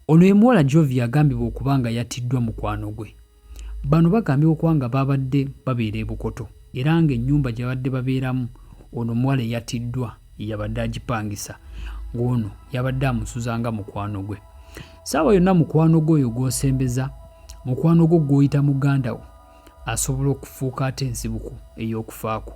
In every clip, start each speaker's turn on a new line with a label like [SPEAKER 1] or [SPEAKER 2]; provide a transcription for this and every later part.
[SPEAKER 1] Ono ye muwala Jovia agambibwa okuba nga yattiddwa mukwano gwe. Bano bagambibwa okuba nga babadde babeera e Bukoto era ng'ennyumba gye babadde babeeramu ono omuwala eyattiddwa ye yabadde agipangisa ng'ono yabadde amusuza nga mukwano gwe. Ssaawa yonna mukwano gwo oyo gw'osembeza, mukwano gwo gw'oyita muganda wo asobola okufuuka ate ensibuko ey'okufa kwo.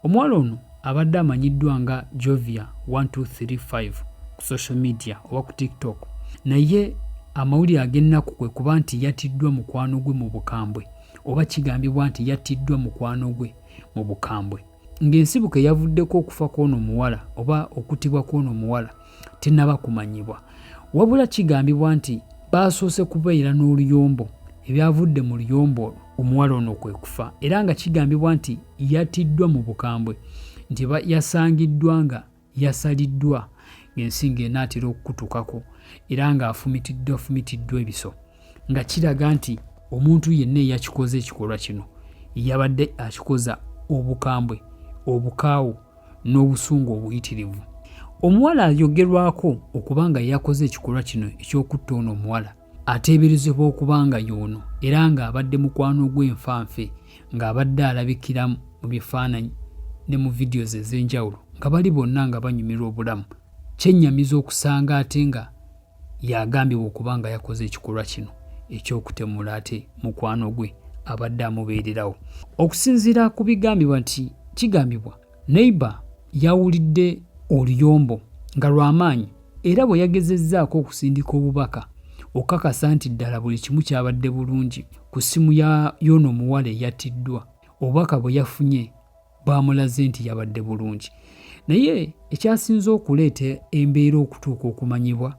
[SPEAKER 1] Omuwala ono abadde amanyiddwa nga Jovia 1235 ku social media oba ku TikTok naye amawulire ag'ennaku kwe kuba nti yattiddwa mukwano gwe mu bukambwe oba kigambibwa nti yattiddwa mukwano gwe mu bukambwe ng'ensibuko eyavuddeko okufa kw'ono omuwala oba okuttibwa kw'ono omuwala tennaba kumanyibwa. Wabula kigambibwa nti baasoose kubeera n'oluyombo ebyavudde mu luyombo olwo omuwala ono kwe kufa era nga kigambibwa nti yattiddwa mu bukambwe nti yasangiddwa nga yasaliddwa ng'ensingo enaatera okukutukako era ng'afumitiddwa fumitiddwa ebiso nga kiraga nti omuntu yenna eyakikoze ekikolwa kino yabadde akikoza obukambwe, obukaawu n'obusungu obuyitirivu. Omuwala ayogerwako okuba nga yakoze ekikolwa kino eky'okutta ono omuwala ateeberezebwa okuba nga y'ono era ng'abadde mukwano gwe nfanfe ng'abadde alabikira mu bifaananyi ne mu videos ez'enjawulo nga bali bonna nga banyumirwa obulamu. Kyennyamiza okusanga ate nga y'agambibwa okuba nga yakoze ekikolwa kino eky'okutemula ate mukwano gwe abadde amubeererawo. Okusinziira ku bigambibwa nti kigambibwa Neighbor yawulidde oluyombo nga lw'amaanyi era bwe yagezezzaako okusindika obubaka okukakasa nti ddala buli kimu kyabadde bulungi ku ssimu y'ono omuwala eyattiddwa, obubaka bwe yafunye baamulaze nti yabadde bulungi naye ekyasinze okuleeta embeera okutuuka okumanyibwa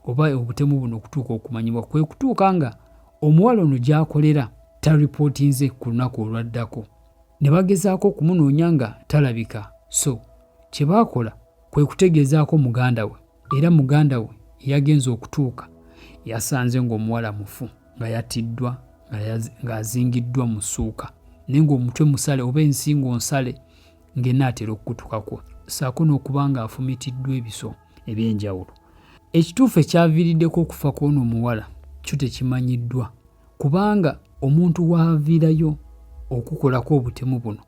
[SPEAKER 1] oba obutemu buno okutuuka okumanyibwa kwe kutuuka nga omuwala ono gy'akolera taripootinze ku lunaku olwaddako ne bagezaako okumunoonya nga talabika so kye baakola kwe kutegeezaako muganda we era muganda we yagenze okutuuka yasanze ng'omuwala mufu nga yattiddwa ng'azingiddwa mu ssuuka naye ng'omutwe musale oba ensingo nsale ng'enaatera okukutukako ssaako n'okuba ng'afumitiddwa ebiso eby'enjawulo. Ekituufu ekyaviiriddeko okufa kw'ono omuwala kyo tekimanyiddwa kubanga omuntu w'aviirayo okukolako obutemu buno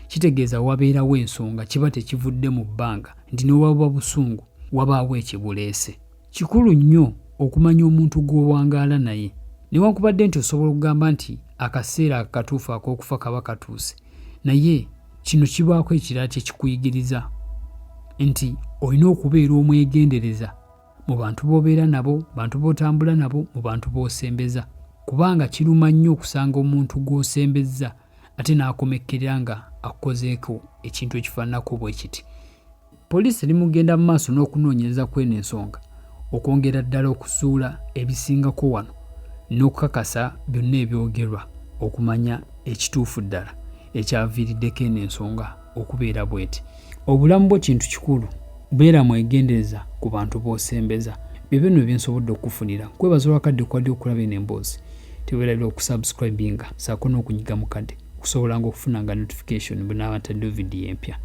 [SPEAKER 1] kitegeeza wabeerawo ensonga kiba tekivudde mu bbanga nti ne bwe buba busungu wabaawo ekibuleese. Kikulu nnyo okumanya omuntu gw'owangaala naye. Newankubadde nti osobola okugamba nti akaseera akatuufu ak'okufa kaba katuuse, naye kino kibaako ekirala kye kikuyigiriza nti olina okubeera omwegendereza mu bantu b'obeera nabo, bantu b'otambula nabo, mu bantu b'osembeza kubanga kiruma nnyo okusanga omuntu gw'osembezza ate n'akomekkerera nga akukozeeko ekintu ekifaananako bwe kiti. Poliisi eri mu kugenda mu maaso n'okunoonyereza kw'eno ensonga okwongera ddala okuzuula ebisingako wano n'okukakasa byonna ebyogerwa okumanya ekituufu ddala ekyaviiriddeko eno ensonga okubeera bw'eti. Obulamu bwo kintu kikulu, beera mwegendereza ku bantu b'osembeza. Byebyo nno byensobodde okukufunira. Nkwebaza olwakadde kwadde okulaba eno emboozi. Tewerabira okusubscribinga saako n'okunyiga mu kadde okusobolanga okufunanga notification bwe naaba ntaddeyo vidiyo empya.